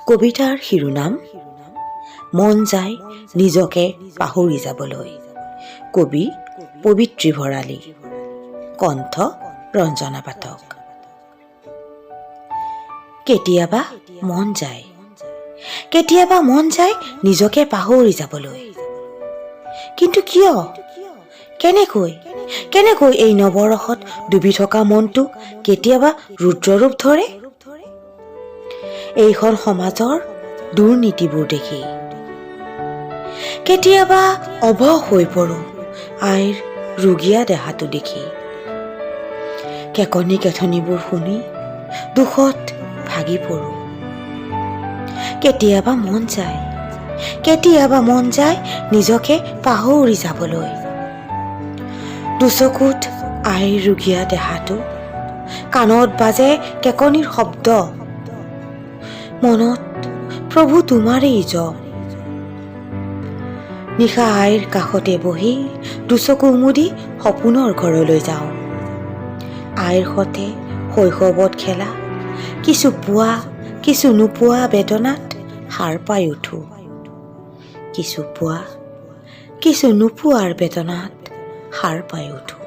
কবিতাৰ শিৰোনাম মন যায় নিজকে পাহৰি যাবলৈ। কবি পবিত্ৰী ভৰালী, কণ্ঠ ৰঞ্জনা পাঠক। কেতিয়াবা মন যায়, কেতিয়াবা মন যায় নিজকে পাহৰি যাবলৈ। কিন্তু কিয়, কেনেকৈ, কেনেকৈ এই নৱৰসত ডুবি থকা মনটো কেতিয়াবা ৰুদ্ৰৰূপ ধৰে? এইখন সমাজৰ দুৰ্নীতিবোৰ দেখি কেতিয়াবা অৱশ হৈ পৰোঁ। আইৰ ৰুগীয়া দেহাটো দেখি, কেকনি কেথনিবোৰ শুনি দুখত ভাগি পৰোঁ। কেতিয়াবা মন যায়, কেতিয়াবা মন যায় নিজকে পাহৰি যাবলৈ। দুচকুত আইৰ ৰুগীয়া দেহাটো, কাণত বাজে কেকনিৰ শব্দ, মনত প্ৰভু তোমাৰেই জপ। নিশা আইৰ কাষতে বহি দুচকু মুদি সপোনৰ ঘৰলৈ যাওঁ। আইৰ সতে শৈশৱত খেলা কিছু পোৱা কিছু নোপোৱা বেদনাত সাৰ পাই উঠো। কিছু পোৱা কিছু নোপোৱাৰ বেদনাত সাৰ পাই উঠো।